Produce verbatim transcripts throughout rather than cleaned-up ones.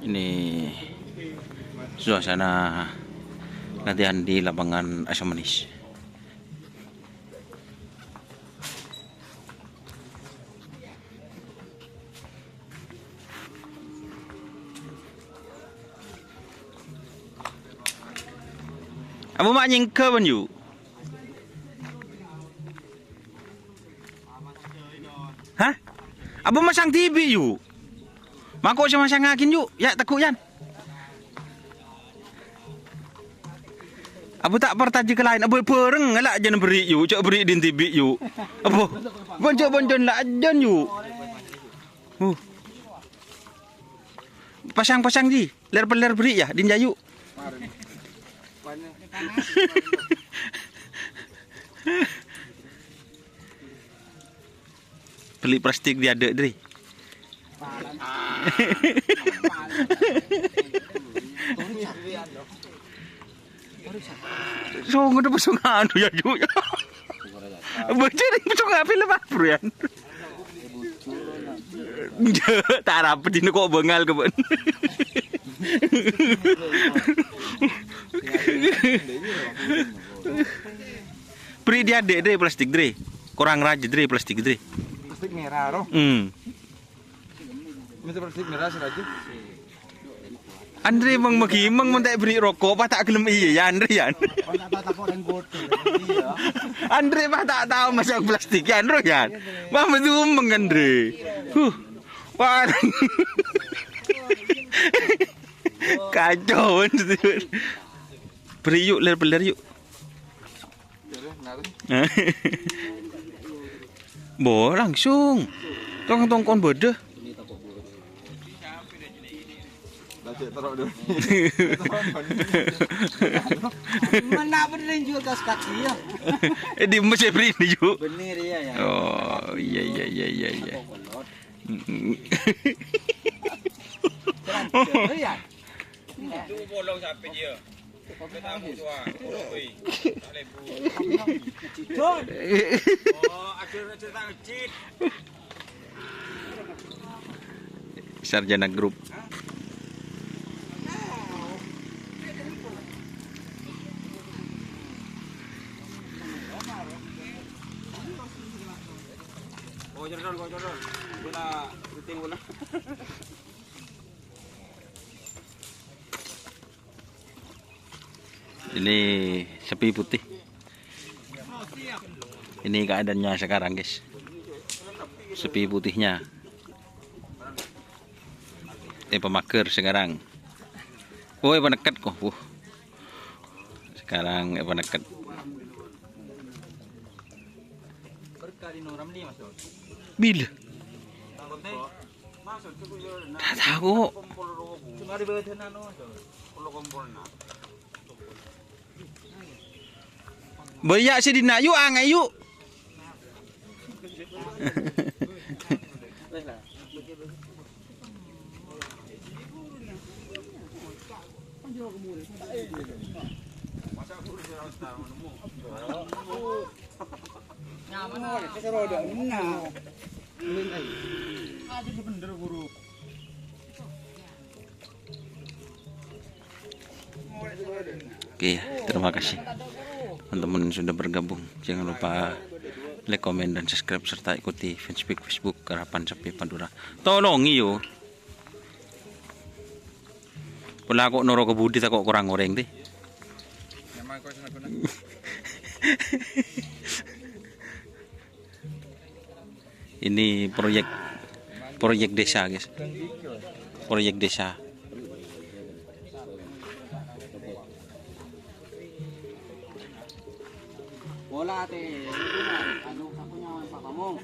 Ini suasana latihan di lapangan Asam Manis. Abu ma' nyengka bân, yu. Hah? Abu masang T V, yu. Mako' sè masangaghin, yu. Ya, teggu', yan. Abu ta' partajâ ka laèn. Abu bhâreng, ngala' jân berri', yu. Jhâ' berri' dhin T V, yu. Abu, bonjâ-bonjâna la ajân, yu. Uh. Pasang-pasang, ji. Lèr-pellèr berri', ya, dhin jayu. Beli plastik di adâ', Dri. Song ada pasang anu ya, Ju, ya. Baca nih pasang apa lah, Bro, ya? Ta' rapet ini kok bengal ke, Bang. Beri dia, Dek, Dre, plastik, Dre. Kurang rajin, Dre, plastik, Dre. Plastik merah, roh. Hmm. Minta plastik merah sih, rajin. Andre mang magimang mon ta' èberri' roko', pas ta' gelem iyâ, ya, Andre, ya. Andre pas ta' tao masang plastik, ya, Andre, ya. Wah, madumeng, Andre. Huh. Wah. Kacau. Berri' yu', lèr-pellèr yu'. Bo, langsung. Tong-tongkon bâdâ. Mana bener jual kaos kaki ya? Eh, di masjid ini, Ju. Bener, iya, ya. Oh, iya, iya, iya, iya, iya. Mm-mm. Iya. Itu bolong sampai dia. Kita mau tua, oi. Tak lebu. Oh, ada cerita masjid. Sarjana Group. Oh, jordan, oh, jordan. Bola, rutin bola. Ini sepi putih. Ini keadaannya sekarang, guys. Sepi putihnya. Eh, pemager sekarang. Oh, eh, peneket kok. Wuh. Sekarang, eh, peneket. Bila? Tao, tao. Bâjâ sè dinna', yu, angèy, yu. Oke, terima kasih teman-teman sudah bergabung. Jangan lupa like, komen, dan subscribe, serta ikuti fanspage Facebook Karapan Sepi Madura. Tolong, iyo. Pola kok noro' ka budi ta' kok korang orèng, tè. Ini proyek, proyek desa, guys. Proyek desa. Bola tè, anu, aku nyaman Pak Pamong.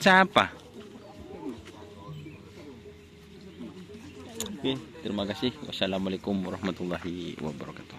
Siapa? Oke, terima kasih. Wassalamualaikum warahmatullahi wabarakatuh.